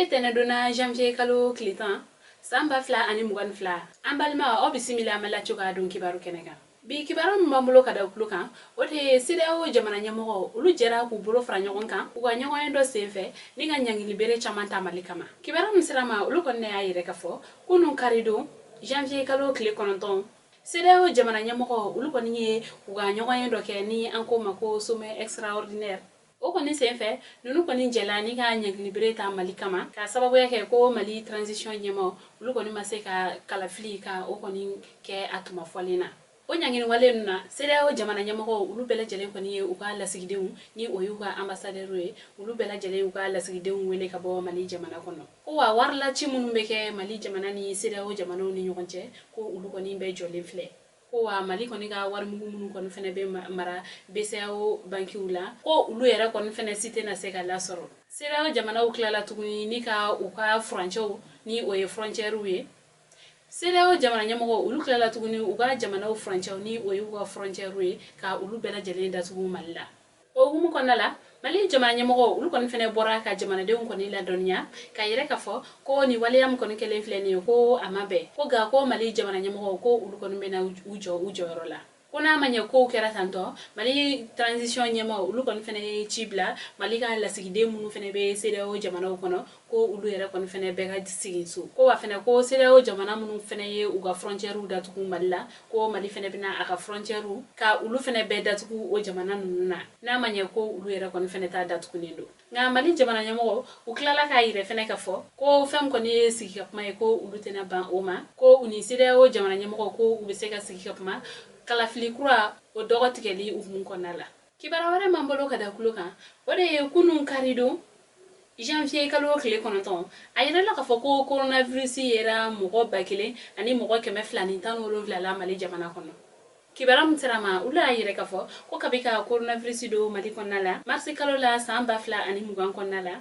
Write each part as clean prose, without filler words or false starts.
Ye tɛnɛdonna janvier kalo tile 10 san 2022. An balima, aw bisimila an la cogoya don kibaru kɛnɛ kan. Bi kibaru min b'an bolo ka da tulo kan, o de ye CEDEAO jamana ɲɛmɔgɔ olu jɛra k'u bolo fara ɲɔgɔn kan u ka ɲɔgɔn ye dɔ senfɛ ni ka ɲangili bere caman ta Mali kama. Kibaru min sera ma, olu kɔni y'a yɛrɛ ka fɔ kunun karidon janvier kalo tile 9, CEDEAO jamana ɲɛmɔgɔ olu kɔni ye u ka ɲɔgɔn ye dɔ kɛ ni an ko ma ko sommet extraordinaire. O kɔni senfɛ, ninnu kɔni jɛla ni ka ɲangili bere ta Mali kama, ka sababuya kɛ ko Mali transition ɲɛmɔgɔ olu kɔni ma se ka kalafili ka o kɔni kɛ a tuma fɔlen na. O ɲangini wale ninnu na, CEDEAO jamana ɲɛmɔgɔ olu bɛɛ lajɛlen kɔni ye u ka lasigidenw, ni o y'u ka ambassadeur ye, olu bɛɛ lajɛlen y'u ka lasigidenw wele ka bɔ Mali jamana kɔnɔ. Ko wa warilaci minnu bɛ kɛ Mali jamana ni CEDEAO jamanaw ni ɲɔgɔn cɛ, ko olu kɔni bɛɛ jɔlen filɛ. Ko wa Mali kɔni ka warimugu minnu kɔni fɛnɛ bɛ mara BCEAO bankiw la, ko olu yɛrɛ kɔni fɛnɛ si tɛna se ka lasɔrɔ. CEDEAO jamanaw tilala tuguni ni ka u ka furancɛw, ni o ye frontières ye. CEDEAO jamana ɲɛmɔgɔ olu tilala tuguni u ka jamanaw furancɛw, ni o y'u ka frontières ye, ka olu bɛɛ lajɛlen datugu Mali la. O hukumu kɔnɔna la, Mali jamana ɲɛmɔgɔ olu kɔni fɛnɛ bɔra ka jamanadenw kɔni ladɔnniya ka yɛrɛ ka fɔ ko nin waleya min kɔni kɛlen filɛ nin ye, ko a ma bɛn. Ko nka ko Mali jamana ɲɛmɔgɔ, ko olu kɔni bɛna u jɔ u jɔyɔrɔ la, ko n'a ma ɲɛ kow kɛra tantɔ, Mali transition ɲɛmaaw olu kɔni fɛnɛ ye ci bila Mali ka lasigiden minnu fɛnɛ bɛ CEDEAO jamanaw kɔnɔ, ko olu yɛrɛ kɔni fɛnɛ bɛɛ ka sigin so. Ko wa fɛnɛ ko CEDEAO jamana minnu fɛnɛ ye u ka frontières datugu Mali la, ko Mali fɛnɛ bɛna a ka frontières ka olu fɛnɛ bɛɛ datugu o jamana ninnu na, n'a ma ɲɛ ko olu yɛrɛ kɔni fɛnɛ ta datugunen don. Nka Mali jamana ɲɛmɔgɔ u tilala k'a yɛrɛ fɛnɛ ka fɔ ko fɛn min kɔni ye sigi ka kuma ye, ko olu tɛna ban o ma, ko u ni CEDEAO jamana ɲɛmɔgɔ, ko u bɛ se ka sigi ka kuma kalafili kura o dɔgɔ tigɛli hukumu kɔnɔna la. Kibaruya wɛrɛ m'an bolo ka da tulo kan, o de ye kunun karidon janvier kalo tile 9, a yirala k'a fɔ ko coronavirus yera mɔgɔ 1217 la Mali jamana kɔnɔ. Kibaruya min sera ma, olu y'a yɛrɛ k'a fɔ ko kabi ka coronavirus don Mali kɔnɔna la marisi kalo la san 2020 kɔnɔna la,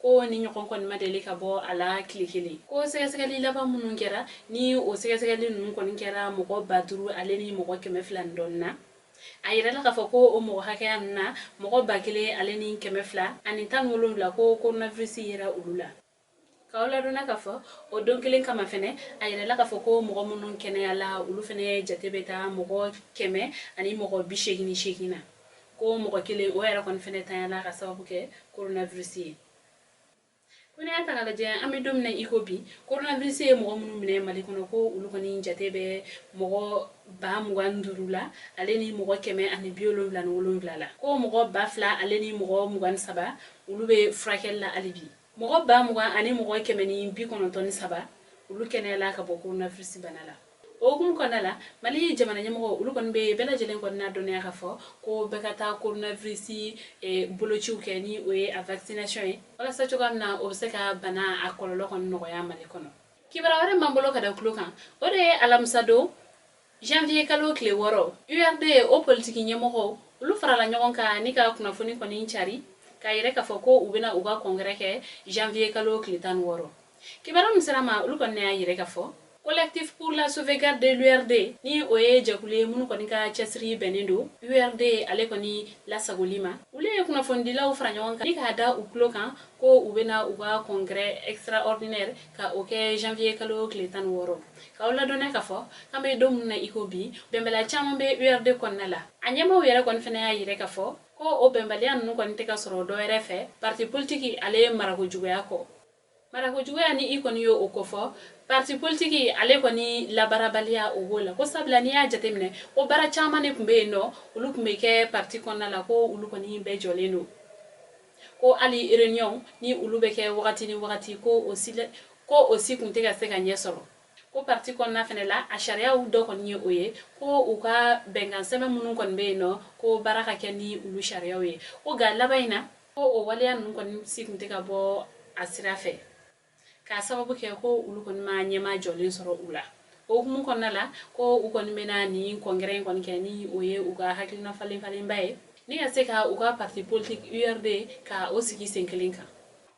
ko ni ɲɔgɔn kɔni ma deli ka bɔ a la tile kelen. Ko sɛgɛsɛgɛli laban minnu kɛra, ni o sɛgɛsɛgɛli ninnu kɔni kɛra mɔgɔ 5200 ni dɔɔnin na, a yirala k'a fɔ ko o mɔgɔ hakɛya ninnu na, mɔgɔ 1217, ko coronavirus yera olu la. K'aw ladɔnna k'a fɔ o don kelen kama fɛnɛ, a yirala k'a fɔ ko mɔgɔ minnu kɛnɛyala, olu fɛnɛ jate bɛ taa mɔgɔ 188 na. Ko mɔgɔ kelen o yɛrɛ kɔni fɛnɛ tanyala ka sababu kɛ coronavirus ye. Ko n'i y'a ta k'a lajɛ, an bɛ don min na i ko bi, coronavirus ye mɔgɔ minnu minɛ Mali kɔnɔ, ko olu kɔni jate bɛ mɔgɔ 25 000 la ale ni mɔgɔ 177 la. Ko mɔgɔ 2023 olu bɛ furakɛli la hali bi. Mɔgɔ 20 000 ani mɔgɔ 193, olu kɛnɛyala ka bɔ coronavirus bana la. O hukumu kɔnɔna la, Mali jamana ɲɛmɔgɔ olu kɔni bɛ bɛɛ lajɛlen kɔni ladɔnniya k'a fɔ ko bɛɛ ka taa coronavirus bolociw kɛ, ni o ye a vaccination ye, walasa cogoya min na o bɛ se ka bana a kɔlɔlɔ kɔni nɔgɔya Mali kɔnɔ. Kibaruya wɛrɛ m'an bolo ka da tulo kan, o de ye alamisa don janvier kalo tile 6, URD o politiki ɲɛmɔgɔw olu farala ɲɔgɔn kan ni ka kunnafoni kɔni cari k'a yɛrɛ k'a fɔ ko u bɛna u ka congrès kɛ janvier kalo tile 16. Kibaruya min sera ma, olu kɔni y'a yɛrɛ k'a fɔ Collectif pour la sauvegarde de l'URD, ni o ye jɛkulu ye minnu kɔni ka cɛsiri bɛnnen don URD ale kɔni lasagoli ma, olu ye kunnafonidilaw fara ɲɔgɔn kan ni k'a da u tulo kan ko u bɛna u ka congrès extraordinaire ka o kɛ janvier kalo tile 16. K'aw ladɔnniya k'a fɔ k'an bɛ don min na i ko bi, bɛnbaliya caman bɛ URD kɔnɔna la. A ɲɛmaaw yɛrɛ kɔni fana y'a yɛrɛ k'a fɔ ko o bɛnbaliya ninnu kɔni tɛ ka sɔrɔ dɔ wɛrɛ fɛ parti politique ale marako juguya kɔ. Marako juguya ni i kɔni ye o kofɔ, parti politique ale kɔni labaarabaliya, o b'o la. Ko sabula n'i y'a jateminɛ, ko baara caman de tun bɛ yen nɔ, olu tun bɛ kɛ parti kɔnɔna la, ko olu kɔni bɛɛ jɔlen don. Ko hali réunion ni olu bɛ kɛ wagati ni wagati, ko o si tun tɛ ka se ka ɲɛ sɔrɔ. Ko parti kɔnɔna fɛnɛ la, a sariyaw dɔ kɔni ye o ye ko u ka bɛnkan sɛbɛn minnu kɔni bɛ yen nɔ, ko baara ka kɛ ni olu sariyaw ye. Ko nka laban in na, ko o waleya ninnu kɔni si tun tɛ ka bɔ a sira fɛ, k'a sababu kɛ ko olu kɔni ma ɲɛmaa jɔlen sɔrɔ u la. O hukumu kɔnɔna la, ko u kɔni bɛna nin congrès in kɔni kɛ, ni o ye u ka hakilina falen falenba ye, ni ka se ka u ka parti politique URD ka o sigi sen kelen kan.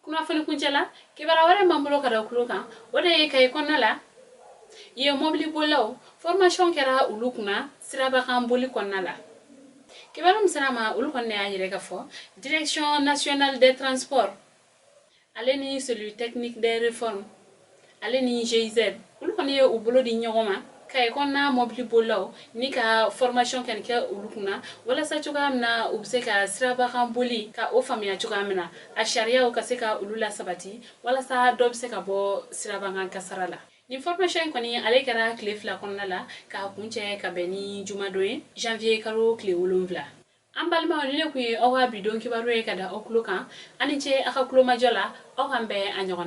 Kunnafoni kuncɛ la, kibaruya wɛrɛ m'an bolo ka da tulo kan, o de ye Kayi kɔnɔna la yen, mobili bolilaw formation kɛra olu kunna sirabakan boli kɔnɔna la. Kibaru min sera ma, olu kɔni y'a yɛrɛ ka fɔ Direction nationale des transports. Ale ni cellule technique des réformes ale ni GIZ, olu kɔni ye u bolo di ɲɔgɔn ma Kayi kɔnɔna mɔbili bolilaw ni ka formation kɛ kɛ olu kunna, walasa cogoya min na u bɛ se ka sirabakan boli ka o faamuya cogoya min na, a sariyaw ka se ka olu lasabati, walasa dɔ bɛ se ka bɔ sirabakan kasara la. Nin formation in kɔni, ale kɛra tile 2 kɔnɔna la k'a kuncɛ ka bɛn ni jumadon ye, janvier kalo tile 7. An balimaw, ni ne kun ye aw ka bi don kibaru ye ka da aw tulo kan. Aw ni ce aw ka kulomajɔ la. Aw k'an bɛn a ɲɔgɔn.